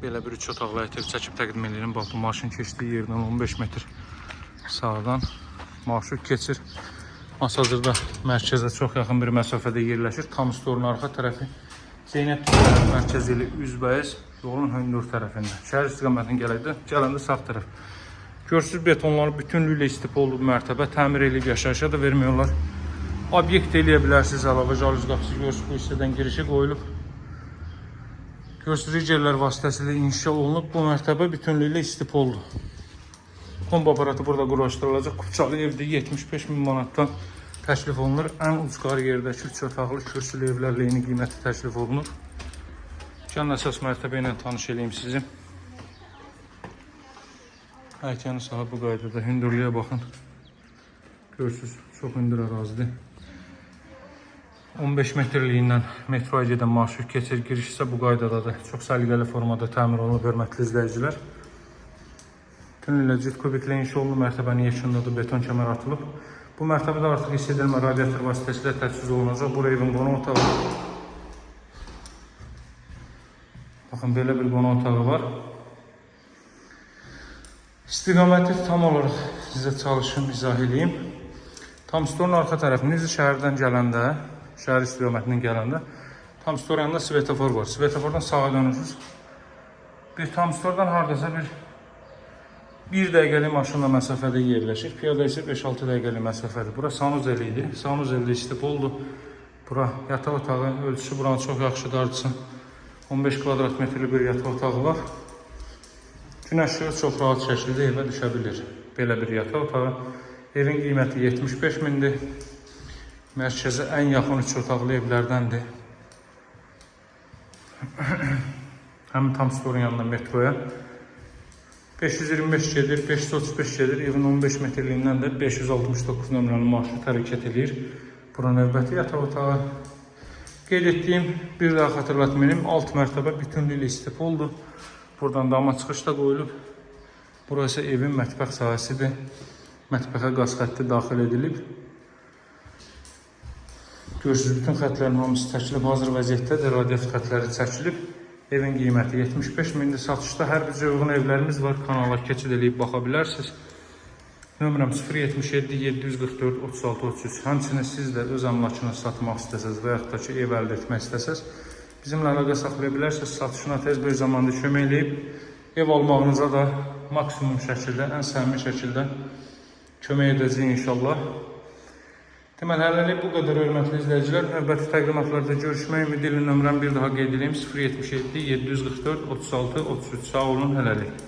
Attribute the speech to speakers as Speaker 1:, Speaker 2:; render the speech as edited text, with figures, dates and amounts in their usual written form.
Speaker 1: Belə bir 3 otaqlı həyət ev çəkib təqdim edirəm. Bax bu maşın keçdiyi yerdən 15 metr sağdan marşrut keçir. Masazırda mərkəzə çox yaxın bir məsafədə yerləşir. Tam storun arxa tərəfi Zeynəb Ticarət Mərkəzi ilə üzbəyiz yolun hündür tərəfində. Şəhər istiqamətinə gələndə sağ tərəf. Görürsüz betonları bütünlüklə istif oldu bu mərtəbə. Təmir eləyib yaşayışa da vermiyorlar. Obyekt eləyə bilərsiniz əlavə jalüz qapısı görürsüz bu hissədən girişi qoyulub. Görürsüz rigerlər vasitəsilə inşa olunub. Bu mərtəbə bütünlüklə istif oldu. Kombo aparatı burada quraşdırılacaq. Kupçalı evdə 75 min manatdan təklif olunur. Ən ucqar yerdəki 3 otaqlı kürsülü evlərlə eyni qiyməti təklif olunur. Gəlin əsas mərtəbə ilə tanış eləyim sizi. Həyətyanı sahə bu qaydada hündürlüyə baxın. Görürsüz, çox hündür ərazidir. 15 metrliyindən metroya gedən marşrut keçir. Giriş isə bu qaydadadır. Çox səliqəli formada təmir olunub, hörmətli izləyicilər. Bütünlüklə cüt kubiklə inşa olunub, mərtəbənin yekununda beton kəmər atılıb. Bu mərtəbədə artıq hiss edilmə radiator vasitəsilə təchiz olunacaq. Bura evin qonaq otağı. Baxın, belə bir qonaq otağı var. İstiqaməti tam olaraq sizə çalışım, izah eləyim. Tam storun arxa tərəfində, necə şəhərdən gələndə, şəhər istiqamətindən gələndə tam stor yanında svetofor var. Svetofordan sağa dönürsünüz. Bir tam stordan hardasa bir dəqiqəlik maşınla məsafədə yerləşir. Piyada isə 5-6 dəqiqəlik məsafədir. Bura sanuzeli idi. Sanuzeldə istif oldu. Bura yataq otağı, ölçüsü buranın çox yaxşıdır hardasa. 15 kvadrat metrlik bir yataq otağı var. Günəş işığı çox rahat şəkildə evə düşə bilir. Belə bir yataq otağı. Evin qiyməti 75 mindir. Mərkəzə ən yaxın 3 otaqlı evlərdəndir. Həmin tam storun yanında metroya. 525 gedir, 535 gedir. Evin 15 metrliyindən də 569 nömrəli marşrut hərəkət eləyir. Bura növbəti yataq otağı. Qeyd etdiyim, bir daha xatırlatmalıyım, alt mərtəbə bütünlüklə istif oldu. Buradan dama çıxış da qoyulub. Burası evin mətbəx sahəsidir. Mətbəxə qaz xətti daxil edilib. Görürsünüz, bütün xətlərin hamısı çəkilib, hazır vəziyyətdədir. Radiator xətləri çəkilib. Evin qiyməti 75 mindir. Satışda hər bir uyğun evlərimiz var. Kanala keçid eləyib baxa bilərsiniz. Nömrəm 077 744 36 33. Həmçinin siz də öz əmlakını satmaq istəsəz və yaxud da ki, ev əldə etmək istəsəz, bizimlə əlaqə saxlaya bilərsiniz. Satışına tez bir zamanda kömək eləyib, ev almağınıza da maksimum şəkildə, ən səmimi şəkildə kömək edəcəyik inşallah. Deməli, hələlik bu qədər, hörmətli izləyicilər. Növbəti təqdimatlarda görüşmək ümidi ilə nömrəmi bir daha qeyd edeyim. 077 744 36 33. Sağ olun, hələlik.